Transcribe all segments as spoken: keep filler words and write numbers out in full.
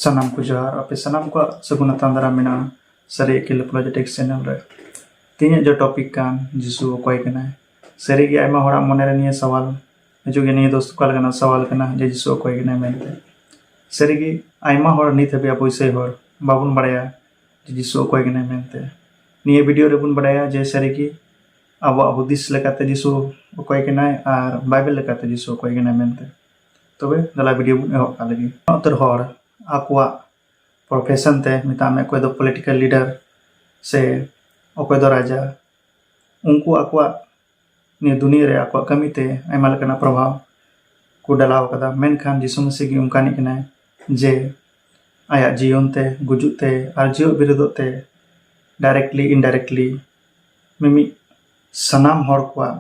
ᱥᱟᱱᱟᱢ ᱠᱚ ᱡᱚᱦᱟᱨ, ᱟᱯᱮ ᱥᱟᱱᱟᱢ ᱠᱚᱣᱟᱜ ᱥᱟᱹᱜᱩᱱ ᱟᱛᱟᱝ ᱫᱟᱨᱟᱢ ᱢᱮᱱᱟᱜᱼᱟ ᱥᱟᱹᱨᱤ ᱟᱹᱠᱤᱞ ᱟᱯᱳᱞᱳᱡᱮᱴᱤᱠ ᱪᱮᱱᱮᱞ ᱨᱮ᱾ ᱛᱮᱦᱮᱧᱟᱜ ᱡᱮ ᱴᱚᱯᱤᱠ ᱠᱟᱱ ᱡᱤᱥᱩ ᱚᱠᱚᱭ ᱠᱟᱱᱟᱭ, ᱥᱟᱹᱨᱤᱜᱮ ᱟᱭᱢᱟ ᱦᱚᱲᱟᱜ ᱢᱚᱱᱮᱨᱮ ᱱᱤᱭᱟᱹ ᱥᱟᱣᱟᱞ ᱦᱤᱡᱩᱜ ᱜᱮ, ᱱᱤᱭᱟᱹ ᱫᱚ ᱚᱠᱟ ᱞᱮᱠᱟᱱᱟᱜ ᱥᱟᱣᱟᱞ ᱠᱟᱱᱟ ᱡᱮ ᱡᱤᱥᱩ ᱚᱠᱚᱭ ᱠᱟᱱᱟᱭ ᱢᱮᱱᱛᱮ᱾ ᱥᱟᱹᱨᱤᱜᱮ ᱟᱭᱢᱟ ᱦᱚᱲ ᱱᱤᱛ ᱦᱟᱹᱵᱤᱡ ᱟᱵᱚ ᱤᱥᱟᱹᱭ ᱦᱚᱲ ᱵᱟᱵᱚᱱ ᱵᱟᱲᱟᱭᱟ ᱡᱮ ᱡᱤᱥᱩ ᱚᱠᱚᱭ ᱠᱟᱱᱟᱭ ᱢᱮᱱᱛᱮ᱾ ᱱᱤᱭᱟᱹ ᱵᱷᱤᱰᱤᱭᱳ ᱨᱮᱵᱚᱱ ᱵᱟᱲᱟᱭᱟ ᱡᱮ ᱥᱟᱹᱨᱤᱜᱮ ᱟᱵᱚᱣᱟᱜ ᱦᱩᱫᱤᱥ ᱞᱮᱠᱟᱛᱮ ᱡᱤᱥᱩ ᱚᱠᱚᱭ ᱠᱟᱱᱟᱭ ᱟᱨ ᱵᱟᱭᱵᱮᱞ ᱞᱮᱠᱟᱛᱮ ᱡᱤᱥᱩ ᱚᱠᱚᱭ ᱠᱟᱱᱟᱭ ᱢᱮᱱᱛᱮ᱾ ᱛᱚᱵᱮ ᱫᱮᱞᱟ ᱵᱷᱤᱰᱤᱭᱳ ᱵᱚᱱ ᱮᱦᱚᱵ ᱠᱟᱜ ᱞᱮᱜᱮ᱾ ᱩᱛᱟᱹᱨ ᱦᱚᱲ ᱟᱠᱚᱣᱟᱜ ᱯᱨᱚᱯᱷᱮᱥᱚᱱ ᱛᱮ, ᱢᱮᱛᱟᱜ ᱢᱮ ᱚᱠᱚᱭ ᱫᱚ ᱯᱚᱞᱤᱴᱤᱠᱟᱞ ᱞᱤᱰᱟᱨ ᱥᱮ ᱚᱠᱚᱭ ᱫᱚ ᱨᱟᱡᱟ, ᱩᱱᱠᱩ ᱟᱠᱚᱣᱟᱜ ᱱᱤᱭᱟᱹ ᱫᱩᱱᱤᱭᱟᱹ ᱨᱮ ᱟᱠᱚᱣᱟᱜ ᱠᱟᱹᱢᱤ ᱛᱮ ᱟᱭᱢᱟ ᱞᱮᱠᱟᱱᱟᱜ ᱯᱨᱚᱵᱷᱟᱵᱽ ᱠᱚ ᱰᱟᱞᱟᱣ ᱠᱟᱫᱟ᱾ ᱢᱮᱱᱠᱷᱟᱱ ᱡᱤᱥᱩ ᱢᱟᱹᱥᱤ ᱜᱮ ᱚᱱᱠᱟᱱᱤᱡ ᱠᱟᱱᱟᱭ ᱡᱮ ᱟᱭᱟᱜ ᱡᱤᱭᱚᱱ ᱛᱮ, ᱜᱩᱡᱩᱜ ᱛᱮ ᱟᱨ ᱡᱤᱣᱮᱫ ᱵᱤᱨᱤᱫᱚᱜ ᱛᱮ ᱰᱟᱭᱨᱮᱠᱴᱞᱤ ᱤᱱᱰᱟᱭᱨᱮᱠᱴᱞᱤ ᱢᱤᱢᱤᱫ ᱥᱟᱱᱟᱢ ᱦᱚᱲ ᱠᱚᱣᱟᱜ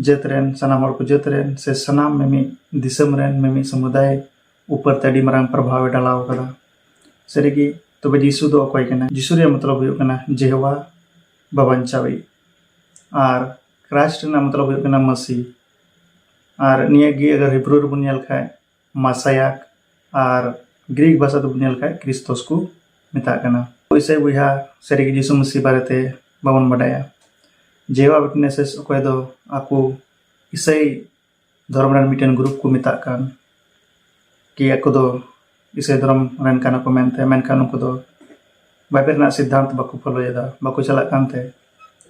ᱡᱟᱹᱛ ᱨᱮᱱ, ᱥᱟᱱᱟᱢ ᱦᱚᱲ ᱠᱚ ᱡᱟᱹᱛ ᱨᱮᱱ ᱥᱮ ᱥᱟᱱᱟᱢ ᱢᱤᱢᱤᱫ ᱫᱤᱥᱚᱢ ᱨᱮᱱ ᱢᱤᱢᱤᱫ ᱥᱚᱢᱩᱫᱟᱭ ᱩᱯᱚᱨ ᱛᱮ ᱟᱹᱰᱤ ᱢᱟᱨᱟᱝ ᱯᱨᱚᱵᱷᱟᱣ ᱮ ᱰᱟᱞᱟᱣ ᱟᱠᱟᱫᱟ᱾ ᱥᱟᱹᱨᱤᱜᱮ, ᱛᱚᱵᱮ ᱡᱤᱥᱩ ᱫᱚ ᱚᱠᱚᱭ ᱠᱟᱱᱟᱭ? ᱡᱤᱥᱩ ᱨᱮᱭᱟᱜ ᱢᱚᱛᱞᱚᱵ ᱦᱩᱭᱩᱜ ᱠᱟᱱᱟ ᱡᱮᱦᱳᱣᱟ ᱵᱟᱵᱟᱧᱪᱟᱣᱤᱡ, ᱟᱨ ᱠᱨᱟᱭᱤᱥᱴ ᱨᱮᱱᱟᱜ ᱢᱚᱛᱞᱚᱵ ᱦᱩᱭᱩᱜ ᱠᱟᱱᱟ ᱢᱟᱹᱥᱤ᱾ ᱟᱨ ᱱᱤᱭᱟᱹ ᱜᱮ ᱟᱜᱟᱨ ᱦᱤᱵᱨᱩ ᱨᱮᱵᱚᱱ ᱧᱮᱞ ᱠᱷᱟᱡ ᱢᱟᱥᱟᱭᱟᱠ, ᱟᱨ ᱜᱨᱤᱠ ᱵᱷᱟᱥᱟ ᱛᱮᱵᱚᱱ ᱧᱮᱞ ᱠᱷᱟᱡ ᱠᱨᱤᱥᱛᱚᱥ ᱠᱚ ᱢᱮᱛᱟᱜ ᱠᱟᱱᱟ᱾ ᱤᱥᱟᱹᱭ ᱵᱚᱭᱦᱟ, ᱥᱟᱹᱨᱤᱜᱮ ᱡᱤᱥᱩ ᱢᱟᱹᱥᱤ ᱵᱟᱨᱮᱛᱮ ᱵᱟᱵᱚᱱ ᱵᱟᱰᱟᱭᱟ᱾ ᱡᱮᱦᱳᱣᱟ ᱣᱤᱴᱱᱮᱥᱮᱥ ᱚᱠᱚᱭ ᱫᱚ ᱟᱠᱚ ᱤᱥᱟᱹᱭ ᱫᱷᱚᱨᱚᱢ ᱨᱮᱱ ᱢᱤᱫᱴᱮᱱ ᱜᱨᱩᱯ ᱠᱚ ᱢᱮᱛᱟᱜ ᱠᱟᱱ, ᱠᱤ ᱟᱠᱚ ᱫᱚ ᱤᱥᱟᱹᱭ ᱫᱷᱚᱨᱚᱢ ᱨᱮᱱ ᱠᱟᱱᱟ ᱠᱚ ᱢᱮᱱᱛᱮ, ᱢᱮᱱᱠᱷᱟᱱ ᱩᱱᱠᱩ ᱫᱚ ᱵᱟᱭᱵᱮᱞ ᱨᱮᱱᱟᱜ ᱥᱤᱫᱽᱫᱷᱟᱱᱛ ᱵᱟᱠᱚ ᱯᱷᱚᱞᱳᱭᱮᱫᱟ, ᱵᱟᱠᱚ ᱪᱟᱞᱟᱜ ᱠᱟᱱᱛᱮ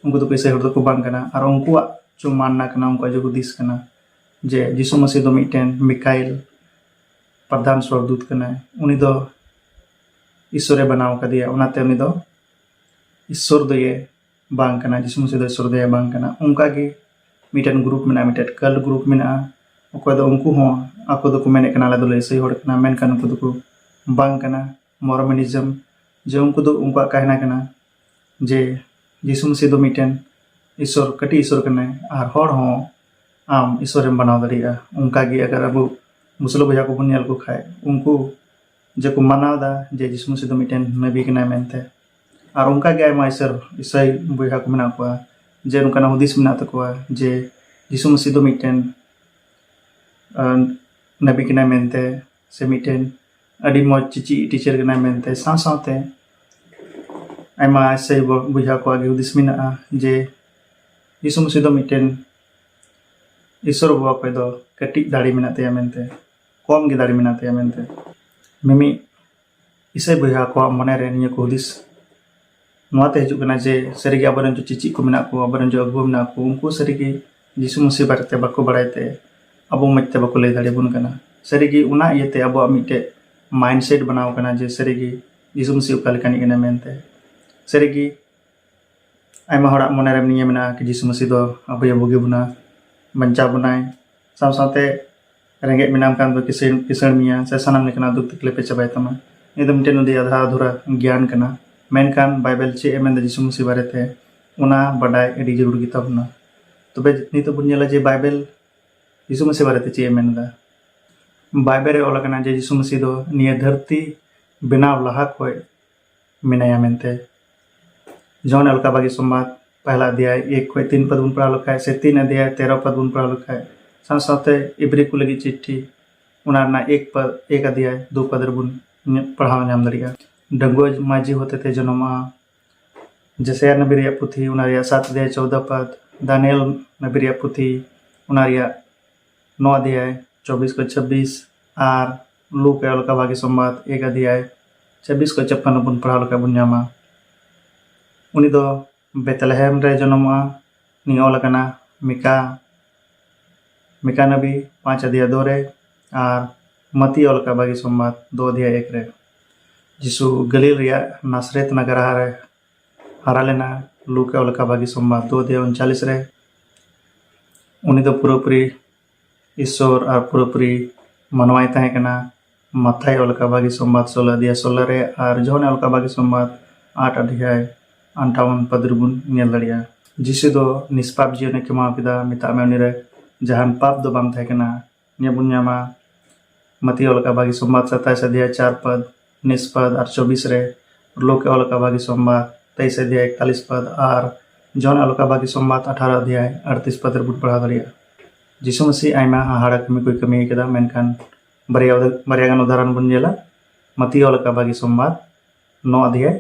ᱩᱱᱠᱩ ᱫᱚᱠᱚ ᱤᱥᱟᱹᱭ ᱦᱚᱲ ᱫᱚᱠᱚ ᱵᱟᱝ ᱠᱟᱱᱟ᱾ ᱟᱨ ᱩᱱᱠᱩᱣᱟᱜ ᱡᱮ ᱢᱟᱱᱱᱟ ᱠᱟᱱᱟ, ᱩᱱᱠᱩᱣᱟᱜ ᱡᱮ ᱦᱩᱫᱤᱥ ᱠᱟᱱᱟ ᱡᱮ ᱡᱤᱥᱩ ᱢᱟᱹᱥᱤ ᱫᱚ ᱢᱤᱫᱴᱮᱱ ᱢᱤᱠᱟᱭᱮᱞ ᱯᱨᱚᱫᱷᱟᱱ ᱥᱣᱚᱨᱫᱩᱛ ᱠᱟᱱᱟᱭ, ᱩᱱᱤ ᱫᱚ ᱤᱥᱥᱚᱨᱮ ᱵᱮᱱᱟᱣ ᱠᱟᱫᱮᱭᱟ, ᱚᱱᱟᱛᱮ ᱩᱱᱤ ᱫᱚ ᱤᱥᱥᱚᱨ ᱫᱚᱭᱮ ᱵᱟᱝ ᱠᱟᱱᱟ, ᱡᱤᱥᱩ ᱢᱟᱹᱥᱤ ᱫᱚ ᱤᱥᱥᱚᱨ ᱫᱚᱭᱮ ᱵᱟᱝ ᱠᱟᱱᱟ᱾ ᱚᱱᱠᱟᱜᱮ ᱢᱤᱫᱴᱮᱱ ᱜᱨᱩᱯ ᱢᱮᱱᱟᱜᱼᱟ, ᱢᱤᱫᱴᱮᱱ ᱠᱟᱞᱴ ᱜᱨᱩᱯ ᱢᱮᱱᱟᱜᱼᱟ, ᱚᱠᱚᱭ ᱫᱚ ᱩᱱᱠᱩ ᱦᱚᱸ ᱟᱠᱚ ᱫᱚᱠᱚ ᱢᱮᱱᱮᱫ ᱠᱟᱱᱟ ᱟᱞᱮ ᱫᱚᱞᱮ ᱤᱥᱟᱹᱭ ᱦᱚᱲ ᱠᱟᱱᱟ, ᱢᱮᱱᱠᱷᱟᱱ ᱩᱱᱠᱩ ᱫᱚᱠᱚ ᱵᱟᱝ ᱠᱟᱱᱟ, ᱢᱚᱨᱢᱚᱱᱤᱡᱚᱢ᱾ ᱡᱮ ᱩᱱᱠᱩ ᱫᱚ ᱩᱱᱠᱩᱣᱟᱜ ᱠᱟᱦᱱᱟ ᱠᱟᱱᱟ ᱡᱮ ᱡᱤᱥᱩ ᱢᱟᱹᱥᱤ ᱫᱚ ᱢᱤᱫᱴᱮᱱ ᱤᱥᱥᱚᱨ, ᱠᱟᱹᱴᱤᱡ ᱤᱥᱥᱚᱨ ᱠᱟᱱᱟᱭ, ᱟᱨ ᱦᱚᱲ ᱦᱚᱸ, ᱟᱢ ᱤᱥᱥᱚᱨᱮᱢ ᱵᱮᱱᱟᱣ ᱫᱟᱲᱮᱭᱟᱜᱼᱟ᱾ ᱚᱱᱠᱟᱜᱮ ᱟᱜᱟᱨ ᱟᱵᱚ ᱢᱩᱥᱞᱟᱹ ᱵᱚᱭᱦᱟ ᱠᱚᱵᱚᱱ ᱧᱮᱞ ᱠᱚ ᱠᱷᱟᱡ, ᱩᱱᱠᱩ ᱡᱮ ᱠᱚ ᱢᱟᱱᱟᱣ ᱮᱫᱟ ᱡᱮ ᱡᱤᱥᱩ ᱢᱟᱹᱥᱤ ᱫᱚ ᱢᱤᱫᱴᱮᱱ ᱱᱟᱵᱤ ᱠᱟᱱᱟᱭ ᱢᱮᱱᱛᱮ᱾ ᱟᱨ ᱚᱱᱠᱟᱜᱮ ᱟᱭᱢᱟ ᱤᱥᱟᱹᱭ, ᱤᱥᱟᱹᱭ ᱵᱚᱭᱦᱟ ᱠᱚ ᱢᱮᱱᱟᱜ ᱠᱚᱣᱟ ᱡᱮ ᱱᱚᱝᱠᱟᱱᱟᱜ ᱦᱩᱫᱤᱥ ᱢᱮᱱᱟᱜ ᱛᱟᱠᱚᱣᱟ ᱡᱮ ᱡᱤᱥᱩ ᱢᱟᱹᱥᱤ ᱫᱚ ᱢᱤᱫᱴᱮᱱ, ᱟᱸ, ᱱᱟᱵᱤ ᱠᱟᱱᱟᱭ ᱢᱮᱱᱛᱮ, ᱥᱮ ᱢᱤᱫᱴᱮᱱ ᱟᱹᱰᱤ ᱢᱚᱡᱽ ᱪᱤᱪᱤ ᱴᱤᱪᱟᱨ ᱠᱟᱱᱟᱭ ᱢᱮᱱᱛᱮ, ᱥᱟᱶ ᱥᱟᱶᱛᱮ ᱟᱭᱢᱟ ᱤᱥᱟᱹᱭ ᱵᱚ-, ᱵᱚᱭᱦᱟ ᱠᱚᱣᱟᱜ ᱜᱮ ᱦᱩᱫᱤᱥ ᱢᱮᱱᱟᱜᱼᱟ ᱡᱮ ᱡᱤᱥᱩ ᱢᱟᱹᱥᱤ ᱫᱚ ᱢᱤᱫᱴᱮᱱ ᱤᱥᱚᱨ ᱵᱟᱵᱟ ᱠᱷᱚᱡ ᱫᱚ ᱠᱟᱹᱴᱤᱡ ᱫᱟᱲᱮ ᱢᱮᱱᱟᱜ ᱛᱟᱭᱟ ᱢᱮᱱᱛᱮ, ᱠᱚᱢ ᱜᱮ ᱫᱟᱲᱮ ᱢᱮᱱᱟᱜ ᱛᱟᱭᱟ ᱢᱮᱱᱛᱮ᱾ ᱢᱤᱢᱤᱫ ᱤᱥᱟᱹᱭ ᱵᱚᱭᱦᱟ ᱠᱚᱣᱟᱜ ᱢᱚᱱᱮ ᱨᱮ ᱱᱤᱭᱟᱹ ᱠᱚ ᱦᱩᱫᱤᱥ ᱱᱚᱣᱟᱛᱮ ᱦᱤᱡᱩᱜ ᱠᱟᱱᱟ ᱡᱮ ᱥᱟᱹᱨᱤᱜᱮ ᱟᱵᱚᱨᱮᱱ ᱡᱚ ᱪᱤᱪᱤ ᱠᱚ ᱢᱮᱱᱟᱜ ᱠᱚ, ᱟᱵᱚᱨᱮᱱ ᱡᱚ ᱟᱹᱜᱩ ᱢᱮᱱᱟᱜ ᱠᱚ, ᱩᱱᱠᱩ ᱥᱟᱹᱨᱤᱜᱮ ᱡᱤᱥᱩ ᱢᱟᱹᱥᱤ ᱵᱟᱨᱮᱛᱮ ᱵᱟᱠᱚ ᱵᱟᱲᱟᱭ ᱛᱮ ᱟᱵᱚ ᱢᱚᱡᱽ ᱛᱮ ᱵᱟᱠᱚ ᱞᱟᱹᱭ ᱫᱟᱲᱮᱭᱟᱵᱚᱱ ᱠᱟᱱᱟ᱾ ᱥᱟᱹᱨᱤᱜᱮ ᱚᱱᱟ ᱤᱭᱟᱹᱛᱮ ᱟᱵᱚᱣᱟᱜ ᱢᱤᱫᱴᱮᱡ mindset ᱵᱮᱱᱟᱣ ᱠᱟᱱᱟ ᱡᱮ ᱥᱟᱹᱨᱤᱜᱮ ᱡᱤᱥᱩ ᱢᱟᱹᱥᱤ ᱚᱠᱟ ᱞᱮᱠᱟᱱᱤᱡ ᱠᱟᱱᱟᱭ ᱢᱮᱱᱛᱮ᱾ ᱥᱟᱹᱨᱤᱜᱮ ᱟᱭᱢᱟ ᱦᱚᱲᱟᱜ ᱢᱚᱱᱮᱨᱮ ᱱᱤᱭᱟᱹ ᱢᱮᱱᱟᱜᱼᱟ ᱠᱤ ᱡᱤᱥᱩ ᱢᱟᱹᱥᱤ ᱫᱚ ᱟᱵᱚᱭ ᱵᱩᱜᱤ ᱵᱚᱱᱟ, ᱵᱟᱧᱪᱟᱣ ᱵᱚᱱᱟᱭ, ᱥᱟᱶ ᱥᱟᱶᱛᱮ ᱨᱮᱸᱜᱮᱡ ᱢᱮᱱᱟᱢ ᱠᱷᱟᱱ ᱫᱚ ᱠᱤᱥᱟᱹᱬ, ᱠᱤᱥᱟᱹᱬ ᱢᱮᱭᱟ ᱥᱮ ᱥᱟᱱᱟᱢ ᱞᱮᱠᱟᱱᱟᱜ ᱫᱩᱠ ᱛᱟᱠᱞᱤᱯ ᱮ ᱪᱟᱵᱟᱭ ᱛᱟᱢᱟ᱾ ᱱᱤᱭᱟᱹ ᱫᱚ ᱢᱤᱫᱴᱮᱱ ᱟᱹᱰᱤ ᱟᱫᱷᱟ ᱟᱫᱷᱩᱨᱟ ᱜᱮᱭᱟᱱ ᱠᱟᱱᱟ᱾ ᱢᱮᱱᱠᱷᱟᱱ ᱵᱟᱭᱵᱮᱞ ᱪᱮᱫ ᱮ ᱢᱮᱱᱫᱟ ᱡᱤᱥᱩ ᱢᱟᱹᱥᱤ ᱵᱟᱨᱮᱛᱮ, ᱚᱱᱟ ᱵᱟᱰᱟᱭ ᱟᱹᱰᱤ ᱡᱟᱹᱨᱩᱲ ᱜᱮᱛᱟ ᱵᱚᱱᱟ᱾ ᱛᱚᱵᱮ ᱱᱤᱛᱚᱜ ᱵᱚᱱ ᱧᱮᱞᱟ ᱡᱮ ᱵᱟᱭᱵᱮᱞ ᱡᱤᱥᱩ ᱢᱟᱹᱥᱤ ᱵᱟᱨᱮᱛᱮ ᱪᱮᱫ ᱮ ᱢᱮᱱᱫᱟ᱾ ᱵᱟᱭᱵᱮᱞ ᱨᱮ ᱚᱞ ᱟᱠᱟᱱᱟ ᱡᱮ ᱡᱤᱥᱩ ᱢᱟᱹᱥᱤ ᱫᱚ ᱱᱤᱭᱟᱹ ᱫᱷᱟᱹᱨᱛᱤ ᱵᱮᱱᱟᱣ ᱞᱟᱦᱟ ᱠᱷᱚᱡ ᱢᱮᱱᱟᱭᱟ ᱢᱮᱱᱛᱮ᱾ ᱡᱚᱦᱚᱱ ᱚᱞᱠᱟ ᱵᱟᱜᱤ ᱥᱚᱢᱵᱟᱫ ᱯᱟᱦᱞᱟ ᱚᱫᱷᱭᱟᱭ ᱮᱠ ᱠᱷᱚᱡ ᱛᱤᱱ ᱯᱟᱫ ᱵᱚᱱ ᱯᱟᱲᱦᱟᱣ ᱞᱮᱠᱷᱟᱡ ᱥᱮ ᱛᱤᱱ ᱚᱫᱷᱭᱟᱭ ᱛᱮᱨᱚ ᱯᱟᱫ ᱵᱚᱱ ᱯᱟᱲᱦᱟᱣ ᱞᱮᱠᱷᱟᱡ, ᱥᱟᱶ ᱥᱟᱶᱛᱮ ᱤᱵᱨᱤ ᱠᱚ ᱞᱟᱹᱜᱤᱫ ᱪᱤᱴᱷᱤ, ᱚᱱᱟ ᱨᱮᱱᱟᱜ ᱮᱠ ᱯᱟᱫ, ᱮᱠ ᱚᱫᱷᱭᱟᱭ ᱫᱩ ᱯᱟᱫ ᱨᱮᱵᱚᱱ ᱧᱮ-, ᱯᱟᱲᱦᱟᱣ ᱧᱟᱢ ᱫᱟᱲᱮᱭᱟᱜᱼᱟ᱾ ᱰᱟᱺᱜᱩᱣᱟᱹ ᱢᱟᱹᱡᱷᱤ ᱦᱚᱛᱮᱛᱮ ᱡᱚᱱᱚᱢᱚᱜᱼᱟ᱾ ᱡᱮᱥᱟᱭᱟ ᱱᱟᱵᱤ ᱨᱮᱭᱟᱜ ᱯᱩᱛᱷᱤ, ᱚᱱᱟ ᱨᱮᱭᱟᱜ ᱥᱟᱛ ᱚᱫᱷᱭᱟᱭ ᱪᱳᱣᱫᱚ ᱯᱟᱫ, ᱫᱟᱱᱤᱭᱮᱞ ᱱᱟᱵᱤ ᱨᱮᱭᱟᱜ ᱯᱩᱛᱷᱤ, ᱚᱱᱟ ᱨᱮᱭᱟᱜ ᱱᱚ ᱚᱫᱷᱭᱟᱭ ᱪᱚᱵᱵᱤᱥ ᱠᱷᱚᱱ ᱪᱷᱟᱵᱵᱤᱥ, ᱟᱨ ᱞᱩᱠ ᱮ ᱚᱞ ᱟᱠᱟᱫ ᱵᱷᱟᱜᱮ ᱥᱚᱢᱵᱟᱫ ᱮᱠ ᱚᱫᱷᱭᱟᱭ ᱪᱷᱟᱵᱵᱤᱥ ᱠᱷᱚᱱ ᱪᱷᱟᱯᱯᱟᱱᱱᱚ ᱵᱚᱱ ᱯᱟᱲᱦᱟᱣ ᱞᱮᱠᱷᱟᱡ ᱵᱚᱱ ᱧᱟᱢᱟ᱾ ᱩᱱᱤ ᱫᱚ ᱵᱮᱛᱞᱮᱦᱮᱢ ᱨᱮ ᱡᱚᱱᱚᱢᱚᱜᱼᱟ᱾ ᱱᱤᱭᱟᱹ ᱚᱞ ᱟᱠᱟᱱᱟ ᱢᱤᱠᱟ, ᱢᱤᱠᱟ ᱱᱟᱵᱤ ᱯᱟᱸᱪ ᱚᱫᱷᱭᱟᱭ ᱫᱩ ᱨᱮ, ᱟᱨ ᱢᱟᱛᱤ ᱚᱞ ᱟᱠᱟᱫ ᱵᱷᱟᱜᱮ ᱥᱚᱢᱵᱟᱫ ᱫᱩ ᱚᱫᱷᱭᱟᱭ ᱮᱠ ᱨᱮ᱾ ᱡᱤᱥᱩ ᱜᱟᱹᱞᱤᱞ ᱨᱮᱭᱟᱜ ᱱᱟᱥᱨᱮᱛ ᱱᱟᱜᱟᱨ ᱨᱮ ᱦᱟᱨᱟ ᱞᱮᱱᱟ᱾ ᱞᱩᱠ ᱮ ᱚᱞ ᱟᱠᱟᱫ ᱵᱷᱟᱜᱮ ᱥᱚᱢᱵᱟᱫ ᱫᱩ ᱚᱫᱷᱭᱟᱭ ᱩᱱᱪᱟᱞᱤᱥ ᱨᱮ᱾ ᱩᱱᱤ ᱫᱚ ᱯᱩᱨᱟᱹᱯᱩᱨᱤ ᱤᱥᱥᱚᱨ ᱟᱨ ᱯᱩᱨᱟᱹᱯᱩᱨᱤ ᱢᱟᱱᱣᱟᱭ ᱛᱟᱦᱮᱸ ᱠᱟᱱᱟ᱾ ᱢᱟᱛᱷᱟᱭ ᱚᱞ ᱟᱠᱟᱫ ᱵᱷᱟᱜᱮ ᱥᱚᱢᱵᱟᱫ ᱥᱳᱞᱳ ᱚᱫᱷᱭᱟᱭ ᱥᱳᱞᱳ ᱨᱮ ᱟᱨ ᱡᱚᱦᱚᱱ ᱮ ᱚᱞ ᱟᱠᱟᱫ ᱵᱷᱟᱜᱮ ᱥᱚᱢᱵᱟᱫ ᱟᱴ ᱚᱫᱷᱭᱟᱭ ᱟᱱᱴᱷᱟᱣᱚᱱ ᱯᱟᱫ ᱨᱮᱵᱚᱱ ᱧᱮᱞ ᱫᱟᱲᱮᱭᱟᱜᱼᱟ᱾ ᱡᱤᱥᱩ ᱫᱚ ᱱᱤᱥᱯᱟᱯ ᱡᱤᱭᱚᱱᱮ ᱠᱷᱮᱢᱟᱣ ᱠᱮᱫᱟ᱾ ᱢᱮᱛᱟᱜ ᱢᱮ ᱩᱱᱤ ᱨᱮ ᱡᱟᱦᱟᱱ ᱯᱟᱯ ᱫᱚ ᱵᱟᱝ ᱛᱟᱦᱮᱸ ᱠᱟᱱᱟ᱾ ᱱᱤᱭᱟᱹ ᱵᱚᱱ ᱧᱟᱢᱟ ᱢᱟᱛᱤ ᱚᱞ ᱟᱠᱟᱫ ᱵᱷᱟᱜᱮ ᱥᱚᱢᱵᱟᱫ ᱥᱟᱛᱟᱭᱤᱥ ᱚᱫᱷᱭᱟᱭ ᱪᱟᱨ ᱯᱟᱫ, ᱩᱱᱤᱥ ᱯᱟᱫ ᱟᱨ ᱪᱚᱵᱵᱤᱥ ᱨᱮ, ᱞᱩᱠ ᱮ ᱚᱞ ᱟᱠᱟᱫ ᱵᱷᱟᱜᱮ ᱥᱚᱢᱵᱟᱫ ᱛᱮᱭᱤᱥ ᱚᱫᱷᱭᱟᱭ ᱮᱠᱛᱟᱞᱤᱥ ᱯᱟᱫ ᱟᱨ ᱡᱚᱦᱚᱱ ᱮ ᱚᱞ ᱟᱠᱟᱫ ᱵᱷᱟᱜᱮ ᱥᱚᱢᱵᱟᱫ ᱟᱴᱷᱟᱨᱚ ᱚᱫᱷᱭᱟᱭ ᱟᱴᱛᱤᱥ ᱯᱟᱫ ᱨᱮᱵᱚᱱ ᱯᱟᱲᱦᱟᱣ ᱫᱟᱲᱮᱭᱟᱜᱼᱟ᱾ ᱡᱤᱥᱩ ᱢᱟᱹᱥᱤ ᱟᱭᱢᱟ ᱦᱟᱦᱟᱲᱟ ᱠᱟᱹᱢᱤ ᱠᱚᱭ ᱠᱟᱹᱢᱤ ᱠᱟᱫᱟ, ᱢᱮᱱᱠᱷᱟᱱ ᱵᱟᱨᱭᱟ, ᱵᱟᱨᱭᱟ ᱜᱟᱱ ᱩᱫᱟᱦᱚᱨᱚᱱ ᱵᱚᱱ ᱧᱮᱞᱟ᱾ ᱢᱟᱛᱤ ᱚᱞ ᱟᱠᱟᱫ ᱵᱷᱟᱹᱜᱤ ᱥᱚᱢᱵᱟᱫ ᱱᱚ ᱚᱫᱷᱭᱟᱭ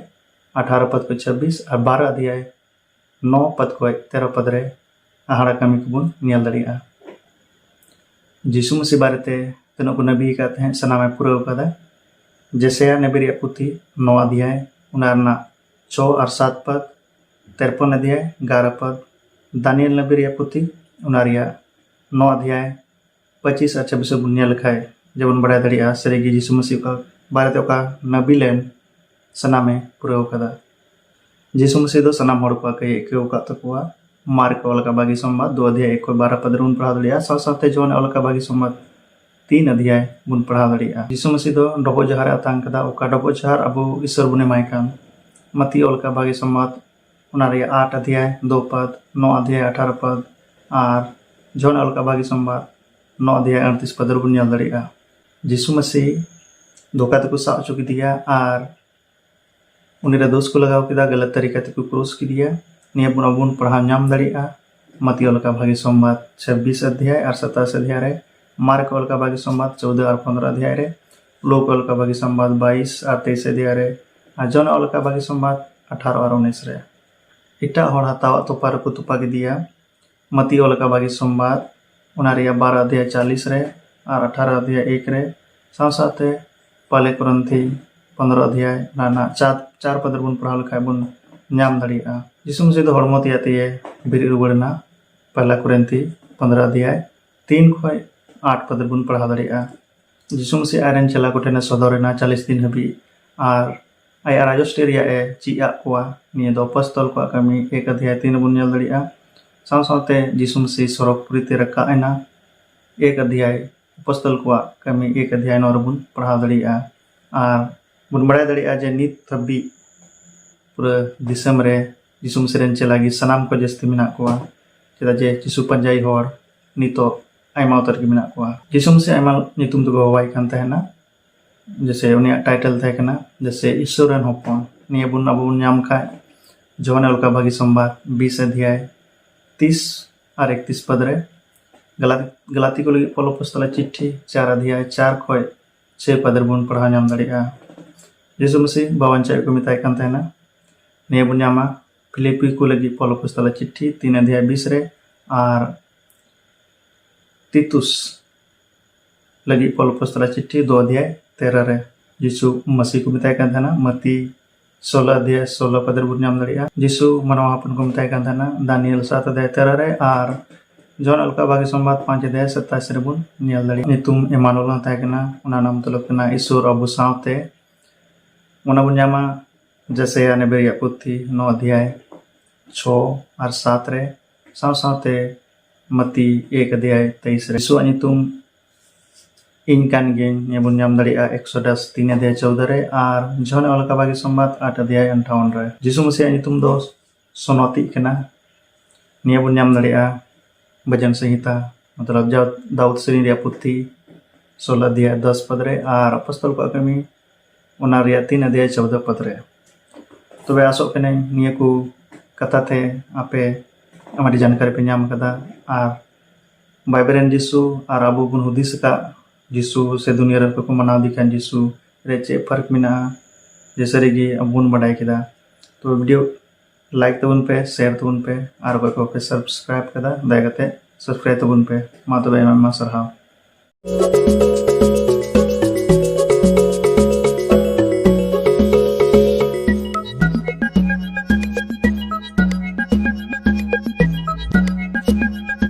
ᱟᱴᱷᱟᱨᱚ ᱯᱚᱫ ᱠᱷᱚᱱ ᱪᱷᱟᱵᱵᱤᱥ ᱟᱨ ᱵᱟᱨᱚ ᱚᱫᱷᱭᱟᱭ ᱱᱚ ᱯᱚᱫ ᱠᱷᱚᱱ ᱛᱮᱨᱚ ᱯᱚᱫ ᱨᱮ ᱦᱟᱦᱟᱲᱟ ᱠᱟᱹᱢᱤ ᱠᱚᱵᱚᱱ ᱧᱮᱞ ᱫᱟᱲᱮᱭᱟᱜᱼᱟ᱾ ᱡᱤᱥᱩ ᱢᱟᱹᱥᱤ ᱵᱟᱨᱮᱛᱮ ᱛᱤᱱᱟᱹᱜ ᱠᱚ ᱱᱟᱹᱵᱤ ᱟᱠᱟᱫ ᱛᱟᱦᱮᱸᱫ, ᱥᱟᱱᱟᱢᱮ ᱯᱩᱨᱟᱹᱣ ᱟᱠᱟᱫᱟ᱾ ᱡᱮᱥᱟᱭᱟ ᱱᱟᱹᱵᱤ ᱨᱮᱭᱟᱜ ᱯᱩᱛᱷᱤ ᱱᱚ ᱚᱫᱷᱭᱟᱭ, ᱚᱱᱟ ᱨᱮᱱᱟᱜ ᱪᱷᱚ ᱟᱨ ᱥᱟᱛ ᱯᱚᱫ, ᱛᱮᱨᱯᱚᱱ ᱚᱫᱷᱭᱟᱭ ᱮᱜᱟᱨᱚ ᱯᱚᱫ, ᱫᱟᱱᱤᱭᱮᱞ ᱱᱟᱹᱵᱤ ᱨᱮᱭᱟᱜ ᱯᱩᱛᱷᱤ ᱚᱱᱟ ᱨᱮᱭᱟᱜ ᱱᱚ ᱚᱫᱷᱭᱟᱭ ᱯᱚᱸᱪᱤᱥ ᱟᱨ ᱪᱷᱟᱵᱵᱤᱥ ᱵᱚᱱ ᱧᱮᱞ ᱞᱮᱠᱷᱟᱡ, ᱡᱮᱵᱚᱱ ᱵᱟᱲᱟᱭ ᱫᱟᱲᱮᱭᱟᱜᱼᱟ ᱥᱟᱹᱨᱤᱜᱮ ᱡᱤᱥᱩ ᱢᱟᱹᱥᱤ ᱚᱠᱟ ᱵᱟᱨᱮᱛᱮ ᱚᱠᱟ ᱱᱟᱹᱵᱤ ᱞᱮᱱ, ᱥᱟᱱᱟᱢᱮ ᱯᱩᱨᱟᱹᱣ ᱟᱠᱟᱫᱟ᱾ ᱡᱤᱥᱩ ᱢᱟᱹᱥᱤ ᱫᱚ ᱥᱟᱱᱟᱢ ᱦᱚᱲ ᱠᱚᱣᱟᱜ ᱠᱟᱹᱭ ᱟᱹᱭᱠᱟᱹᱣ ᱟᱠᱟᱫ ᱛᱟᱠᱚᱣᱟ᱾ ᱢᱟᱨᱠ ᱚᱞ ᱟᱠᱟᱫ ᱵᱷᱟᱹᱜᱤ ᱥᱚᱢᱵᱟᱫ ᱫᱩ ᱚᱫᱷᱭᱟᱭ ᱮᱠ ᱠᱷᱚᱱ ᱵᱟᱨᱚ ᱯᱚᱫ ᱨᱮᱵᱚᱱ ᱯᱟᱲᱦᱟᱣ ᱫᱟᱲᱮᱭᱟᱜᱼᱟ᱾ ᱥᱟᱶ ᱥᱟᱶᱛᱮ ᱡᱚᱦᱚᱱ ᱚᱞ ᱟᱠᱟᱫ ᱵᱷᱟᱹᱜᱤ ᱥᱚᱢᱵᱟᱫ ᱛᱤᱱ ᱚᱫᱷᱭᱟᱭ ᱵᱚᱱ ᱯᱟᱲᱦᱟᱣ ᱫᱟᱲᱮᱭᱟᱜᱼᱟ᱾ ᱡᱤᱥᱩ ᱢᱟᱹᱥᱤ ᱫᱚ ᱰᱚᱵᱚᱜ ᱡᱚᱦᱟᱨ ᱮ ᱟᱛᱟᱝ ᱠᱟᱫᱟ, ᱚᱠᱟ ᱰᱚᱵᱚᱜ ᱡᱚᱦᱟᱨ ᱟᱵᱚ ᱤᱥᱚᱨ ᱵᱚᱱ ᱮᱢᱟᱭ ᱠᱟᱱ᱾ ᱢᱟᱛᱤ ᱚᱞ ᱟᱠᱟᱫ ᱵᱷᱟᱹᱜᱤ ᱥᱚᱢᱵᱟᱫ ᱚᱱᱟ ᱨᱮᱭᱟᱜ ᱟᱴ ᱚᱫᱷᱭᱟᱭ ᱫᱩ ᱯᱚᱫ, ᱱᱚ ᱚᱫᱷᱭᱟᱭ ᱟᱴᱷᱟᱨᱚ ᱯᱚᱫ ᱟᱨ ᱡᱚᱦᱚᱱ ᱚᱞ ᱟᱠᱟᱫ ᱵᱷᱟᱹᱜᱤ ᱥᱚᱢᱵᱟᱫ ᱱᱚ ᱚᱫᱷᱭᱟᱭ ᱟᱴᱛᱨᱤᱥ ᱯᱚᱫ ᱨᱮᱵᱚᱱ ᱧᱮᱞ ᱫᱟᱲᱮᱭᱟᱜᱼᱟ᱾ ᱡᱤᱥᱩ ᱢᱟᱹᱥᱤ ᱫᱷᱳᱠᱟ ᱛᱮᱠᱚ ᱥᱟᱵ ᱦᱚᱪᱚ ᱠᱮᱫᱮᱭᱟ ᱟᱨ ᱩᱱᱤ ᱨᱮ ᱫᱳᱥ ᱠᱚ ᱞᱟᱜᱟᱣ ᱠᱮᱫᱟ, ᱜᱟᱞᱟᱛ ᱛᱟᱹᱨᱤᱠᱟ ᱛᱮᱠᱚ ᱠᱨᱩᱥ ᱠᱮᱫᱮᱭᱟ᱾ ᱱᱤᱭᱟᱹ ᱵᱚᱱ ᱟᱵᱚ ᱵᱚᱱ ᱯᱟᱲᱦᱟᱣ ᱧᱟᱢ ᱫᱟᱲᱮᱭᱟᱜᱼᱟ ᱢᱟᱛᱤ ᱚᱞ ᱟᱠᱟᱫ ᱵᱷᱟᱹᱜᱤ ᱥᱚᱢᱵᱟᱫ ᱪᱷᱟᱵᱵᱤᱥ ᱚᱫᱷᱭᱟᱭ ᱟᱨ ᱥᱟᱛᱟᱥ ᱚᱫᱷᱭᱟᱭ ᱨᱮ, ᱢᱟᱨᱠ ᱚᱞ ᱟᱠᱟᱫ ᱵᱷᱟᱹᱜᱤ ᱥᱚᱢᱵᱟᱫ ᱪᱳᱫᱚ ᱟᱨ ᱯᱚᱱᱫᱽᱨᱚ ᱚᱫᱷᱭᱟᱭ ᱨᱮ, ᱞᱩᱠ ᱚᱞ ᱟᱠᱟᱫ ᱵᱷᱟᱹᱜᱤ ᱥᱚᱢᱵᱟᱫ ᱵᱟᱭᱤᱥ ᱟᱨ ᱛᱮᱭᱤᱥ ᱚᱫᱷᱭᱟᱭ ᱨᱮ, ᱟᱨ ᱡᱚᱦᱚᱱ ᱚᱞ ᱟᱠᱟᱫ ᱵᱷᱟᱹᱜᱤ ᱥᱚᱢᱵᱟᱫ ᱟᱴᱷᱟᱨᱚ ᱟᱨ ᱩᱱᱤᱥ ᱨᱮ᱾ ᱮᱴᱟᱜ ᱦᱚᱲ ᱦᱟᱛᱟᱣᱟᱜ ᱛᱚᱯᱟ ᱨᱮᱠᱚ ᱛᱚᱯᱟ ᱠᱮᱫᱮᱭᱟ᱾ ᱢᱟᱛᱤ ᱚᱞ ᱟᱠᱟᱫ ᱵᱷᱟᱹᱜᱤ ᱥᱚᱢᱵᱟᱫ ᱚᱱᱟ ᱨᱮᱭᱟᱜ ᱵᱟᱨᱚ ᱚᱫᱷᱭᱟᱭ ᱪᱟᱞᱤᱥ ᱨᱮ ᱟᱨ ᱟᱴᱷᱟᱨᱚ ᱚᱫᱷᱭᱟᱭ ᱮᱠ ᱨᱮ, ᱥᱟᱶ ᱥᱟᱶᱛᱮ ᱯᱟᱞᱮ ᱠᱚᱨᱤᱱᱛᱷᱤ ᱯᱚᱱᱫᱽᱨᱚ ᱚᱫᱷᱭᱟᱭ ᱚᱱᱟ ᱨᱮᱱᱟᱜ ᱪᱟᱨ, ᱪᱟᱨ ᱯᱚᱫ ᱨᱮᱵᱚᱱ ᱯᱟᱲᱦᱟᱣ ᱞᱮᱠᱷᱟᱡ ᱵᱚᱱ ᱧᱟᱢ ᱫᱟᱲᱮᱭᱟᱜᱼᱟ᱾ ᱡᱤᱥᱩ ᱢᱟᱹᱥᱤ ᱫᱚ ᱦᱚᱲᱢᱚ ᱛᱮᱭᱟᱜ ᱛᱮᱜᱮ ᱵᱮᱨᱮᱫ ᱨᱩᱣᱟᱹᱲ ᱮᱱᱟ᱾ ᱯᱚᱭᱞᱟ ᱠᱚᱨᱤᱱᱛᱷᱤ ᱯᱚᱱᱫᱽᱨᱚ ᱚᱫᱷᱭᱟᱭ ᱛᱤᱱ ᱠᱷᱚᱱ ᱟᱴ ᱯᱚᱫ ᱨᱮᱵᱚᱱ ᱯᱟᱲᱦᱟᱣ ᱫᱟᱲᱮᱭᱟᱜᱼᱟ᱾ ᱡᱤᱥᱩ ᱢᱟᱹᱥᱤ ᱟᱡ ᱨᱮᱱ ᱪᱮᱞᱟ ᱠᱚᱴᱷᱮᱱ ᱮ ᱥᱚᱫᱚᱨ ᱮᱱᱟ ᱪᱟᱞᱤᱥ ᱫᱤᱱ ᱦᱟᱹᱵᱤᱡ ᱟᱨ ᱟᱭᱟᱜ ᱨᱟᱡᱚᱥᱴᱤ ᱨᱮᱭᱟᱜ ᱮ ᱪᱮᱫ ᱟᱫ ᱠᱚᱣᱟ᱾ ᱱᱤᱭᱟᱹ ᱫᱚ ᱟᱯᱚᱥᱛᱚᱞ ᱠᱚᱣᱟᱜ ᱠᱟᱹᱢᱤ ᱮᱠ ᱚᱫᱷᱭᱟᱭ ᱛᱤᱱ ᱨᱮᱵᱚᱱ ᱧᱮᱞ ᱫᱟᱲᱮᱭᱟᱜᱼᱟ᱾ ᱥᱟᱶ ᱥᱟᱶᱛᱮ ᱡᱤᱥᱩ ᱢᱟᱹᱥᱤ ᱥᱚᱨᱚᱜᱽ ᱯᱩᱨᱤ ᱛᱮ ᱨᱟᱠᱟᱵ ᱮᱱᱟ᱾ ᱮᱠ ᱚᱫᱷᱭᱟᱭ, ᱟᱯᱚᱥᱛᱚᱞ ᱠᱚᱣᱟᱜ ᱠᱟᱹᱢᱤ ᱮᱠ ᱚᱫᱷᱭᱟᱭ ᱱᱚᱣᱟ ᱨᱮᱵᱚᱱ ᱯᱟᱲᱦᱟᱣ ᱫᱟᱲᱮᱭᱟᱜᱼᱟ᱾ ᱟᱨ ᱵᱚᱱ ᱵᱟᱲᱟᱭ ᱫᱟᱲᱮᱭᱟᱜᱼᱟ ᱡᱮ ᱱᱤᱛ ᱦᱟᱹᱵᱤᱡ ᱯᱩᱨᱟᱹ ᱫᱤᱥᱚᱢ ᱨᱮ ᱡᱤᱥᱩ ᱢᱟᱹᱥᱤ ᱨᱮᱱ ᱪᱮᱞᱟ ᱜᱮ ᱥᱟᱱᱟᱢ ᱠᱷᱚᱱ ᱡᱟᱹᱥᱛᱤ ᱢᱮᱱᱟᱜ ᱠᱚᱣᱟ, ᱪᱮᱫᱟᱜ ᱡᱮ ᱡᱤᱥᱩ ᱯᱟᱸᱡᱟᱭᱤᱡ ᱦᱚᱲ ᱱᱤᱛᱚᱜ ᱟᱭᱢᱟ ᱩᱛᱟᱹᱨ ᱜᱮ ᱢᱮᱱᱟᱜ ᱠᱚᱣᱟ᱾ ᱡᱤᱥᱩ ᱢᱟᱹᱥᱤ ᱟᱭᱢᱟ ᱧᱩᱛᱩᱢ ᱛᱮᱠᱚ ᱦᱚᱦᱚᱣᱟᱭ ᱠᱟᱱ ᱛᱟᱦᱮᱱᱟ, ᱡᱮᱥᱮ ᱩᱱᱤᱭᱟᱜ ᱴᱟᱭᱴᱮᱞ ᱛᱟᱦᱮᱸ ᱠᱟᱱᱟ ᱡᱮᱥᱮ ᱤᱥᱥᱚᱨ ᱨᱮᱱ ᱦᱚᱯᱚᱱ᱾ ᱱᱤᱭᱟᱹ ᱵᱚᱱ ᱟᱵᱚ ᱵᱚᱱ ᱧᱟᱢ ᱠᱷᱟᱡ ᱡᱚᱦᱚᱱ ᱚᱞ ᱟᱠᱟᱫ ᱵᱷᱟᱹᱜᱤ ᱥᱚᱢᱵᱟᱫ ᱵᱤᱥ ᱚᱫᱷᱭᱟᱭ ᱛᱤᱥ ᱟᱨ ᱮᱠᱛᱤᱥ ᱯᱚᱫ ᱨᱮ᱾ ᱜᱟᱞᱟᱛ-, ᱜᱟᱞᱟᱛᱤ ᱠᱚ ᱞᱟᱹᱜᱤᱫ ᱯᱚᱞ ᱟᱯᱚᱥᱛᱚᱞᱟᱜ ᱪᱤᱴᱷᱤ ᱪᱟᱨ ᱚᱫᱷᱭᱟᱭ ᱪᱟᱨ ᱠᱷᱚᱱ ᱪᱷᱮ ᱯᱟᱫᱽ ᱨᱮᱵᱚᱱ ᱯᱟᱲᱦᱟᱣ ᱧᱟᱢ ᱫᱟᱲᱮᱭᱟᱜᱼᱟ᱾ ᱡᱤᱥᱩ ᱢᱟᱹᱥᱤ ᱵᱟᱵᱟᱧᱪᱟᱣ ᱠᱚ ᱢᱮᱛᱟᱭ ᱠᱟᱱ ᱛᱟᱦᱮᱱᱟ᱾ ᱱᱤᱭᱟᱹ ᱵᱚᱱ ᱧᱟᱢᱟ ᱯᱷᱤᱞᱤᱯᱤ ᱠᱚ ᱞᱟᱹᱜᱤᱫ ᱯᱚᱞ ᱟᱯᱚᱥᱛᱚᱞᱟᱜ ᱪᱤᱴᱷᱤ ᱛᱤᱱ ᱚᱫᱷᱭᱟᱭ ᱵᱤᱥ ᱨᱮ ᱟᱨ ᱛᱤᱛᱩᱥ ᱞᱟᱹᱜᱤᱫ ᱯᱚᱞ ᱟᱯᱚᱥᱛᱚᱞᱟᱜ ᱪᱤᱴᱷᱤ ᱫᱩ ᱚᱫᱷᱭᱟᱭ ᱛᱮᱨᱚ ᱨᱮ᱾ ᱡᱤᱥᱩ ᱢᱟᱹᱥᱤ ᱠᱚ ᱢᱮᱛᱟᱭ ᱠᱟᱱ ᱛᱟᱦᱮᱱᱟ᱾ ᱢᱟᱹᱛᱤ ᱥᱳᱞᱳ ᱚᱫᱷᱭᱟᱭ ᱥᱳᱞᱳ ᱯᱟᱫᱽ ᱨᱮᱵᱚᱱ ᱧᱟᱢ ᱫᱟᱲᱮᱭᱟᱜᱼᱟ᱾ ᱡᱤᱥᱩ ᱢᱟᱱᱣᱟ ᱦᱚᱯᱚᱱ ᱠᱚ ᱢᱮᱛᱟᱭ ᱠᱟᱱ ᱛᱟᱦᱮᱱᱟ᱾ ᱫᱟᱱᱤᱭᱮᱞ ᱥᱟᱛ ᱚᱫᱷᱭᱟᱭ ᱛᱮᱨᱚ ᱨᱮ ᱟᱨ ᱡᱚᱦᱚᱱ ᱚᱞ ᱠᱟᱜ ᱵᱷᱟᱜᱮ ᱥᱚᱢᱵᱟᱫ ᱯᱟᱸᱪ ᱚᱫᱷᱭᱟᱭ ᱥᱟᱛᱟᱥ ᱨᱮᱵᱚᱱ ᱧᱮᱞ ᱫᱟᱲᱮᱭᱟᱜᱼᱟ᱾ ᱧᱩᱛᱩᱢ ᱮᱢᱟᱱᱩᱭᱮᱞ ᱦᱚᱸ ᱛᱟᱦᱮᱸ ᱠᱟᱱᱟ᱾ ᱚᱱᱟ ᱨᱮᱱᱟᱜ ᱢᱚᱛᱞᱚᱵ ᱠᱟᱱᱟ ᱤᱥᱚᱨ ᱟᱵᱚ ᱥᱟᱶᱛᱮ᱾ ᱚᱱᱟ ᱵᱚᱱ ᱧᱟᱢᱟ ᱡᱮᱥᱟᱭᱟ ᱱᱮᱵᱮ ᱨᱮᱭᱟᱜ ᱯᱩᱛᱷᱤ ᱱᱚ ᱚᱫᱷᱭᱟᱭ ᱪᱷᱚ ᱟᱨ ᱥᱟᱛ ᱨᱮ, ᱥᱟᱶ ᱥᱟᱶᱛᱮ ᱢᱟᱛᱤ ᱮᱠ ᱚᱫᱷᱭᱟᱭ ᱛᱮᱭᱤᱥ ᱨᱮ᱾ ᱡᱤᱥᱩᱣᱟᱜ ᱧᱩᱛᱩᱢ ᱤᱧ ᱠᱟᱱ ᱜᱤᱭᱟᱹᱧ, ᱱᱤᱭᱟᱹ ᱵᱚᱱ ᱧᱟᱢ ᱫᱟᱲᱮᱭᱟᱜᱼᱟ ᱮᱠᱥᱚᱰᱟᱥ ᱛᱤᱱ ᱚᱫᱷᱭᱟᱭ ᱪᱳᱣᱫᱚ ᱨᱮ ᱟᱨ ᱡᱚᱦᱚᱱ ᱚᱞ ᱠᱟᱜ ᱵᱷᱟᱜᱮ ᱥᱚᱢᱵᱟᱫ ᱟᱴ ᱚᱫᱷᱭᱟᱭ ᱟᱴᱷᱟᱣᱚᱱ ᱨᱮ᱾ ᱡᱤᱥᱩ ᱢᱟᱹᱥᱤᱭᱟᱜ ᱧᱩᱛᱩᱢ ᱫᱚ ᱥᱚᱱᱚᱛᱤᱜ ᱠᱟᱱᱟ᱾ ᱱᱤᱭᱟᱹ ᱵᱚᱱ ᱧᱟᱢ ᱫᱟᱲᱮᱭᱟᱜᱼᱟ ᱵᱷᱚᱡᱚᱱ ᱥᱚᱝᱦᱤᱛᱟ, ᱢᱚᱛᱞᱚᱵ ᱡᱟᱣ-, ᱫᱟᱣᱩᱫ ᱥᱮᱨᱮᱧ ᱨᱮᱭᱟᱜ ᱯᱩᱛᱷᱤ ᱥᱳᱞᱳ ᱚᱫᱷᱭᱟᱭ ᱫᱚᱥ ᱯᱚᱫ ᱨᱮ ᱟᱨ ᱟᱯᱚᱥᱛᱚᱞ ᱠᱚᱣᱟᱜ ᱠᱟᱹᱢᱤ ᱚᱱᱟ ᱨᱮᱭᱟᱜ ᱛᱤᱱ ᱚᱫᱷᱭᱟᱭ ᱪᱳᱣᱫᱚ ᱯᱚᱫ ᱨᱮ᱾ ᱛᱚᱵᱮ ᱟᱥᱚᱜ ᱠᱟᱹᱱᱟᱹᱧ ᱱᱤᱭᱟᱹ ᱠᱚ ᱠᱟᱛᱷᱟ ᱛᱮ ᱟᱯᱮ ᱟᱹᱰᱤ ᱡᱟᱱᱠᱟᱨᱤ ᱯᱮ ᱧᱟᱢ ᱠᱟᱫᱟ ᱟᱨ ᱵᱟᱭᱵᱮᱞ ᱨᱮᱱ ᱡᱤᱥᱩ ᱟᱨ ᱟᱵᱚ ᱵᱚᱱ ᱦᱩᱫᱤᱥ ᱟᱠᱟᱫ ᱡᱤᱥᱩ ᱥᱮ ᱫᱩᱱᱤᱭᱟᱹ ᱨᱮ ᱚᱠᱚᱭ ᱠᱚ ᱢᱟᱱᱟᱣ ᱤᱫᱤ ᱠᱟᱱ ᱡᱤᱥᱩ ᱨᱮ ᱪᱮᱫ ᱯᱷᱟᱨᱠ ᱢᱮᱱᱟᱜᱼᱟ, ᱡᱮ ᱥᱟᱹᱨᱤᱜᱮ ᱟᱵᱚ ᱵᱚᱱ ᱵᱟᱰᱟᱭ ᱠᱮᱫᱟ᱾ ᱛᱚ ᱵᱷᱤᱰᱤᱭᱳ ᱞᱟᱭᱤᱠ ᱛᱟᱵᱚᱱ ᱯᱮ, ᱥᱮᱭᱟᱨ ᱛᱟᱵᱚᱱ ᱯᱮ ᱟᱨ ᱚᱠᱚᱭ ᱠᱚ ᱯᱮ ᱥᱟᱵᱥᱠᱨᱟᱭᱤᱵ ᱠᱟᱫᱟ ᱫᱟᱭᱟ ᱠᱟᱛᱮ ᱥᱟᱵᱥᱠᱨᱟᱭᱤᱵ ᱛᱟᱵᱚᱱ ᱯᱮ᱾ ᱢᱟ ᱛᱚᱵᱮ ᱟᱭᱢᱟ ᱟᱭᱢᱟ ᱥᱟᱨᱦᱟᱣ᱾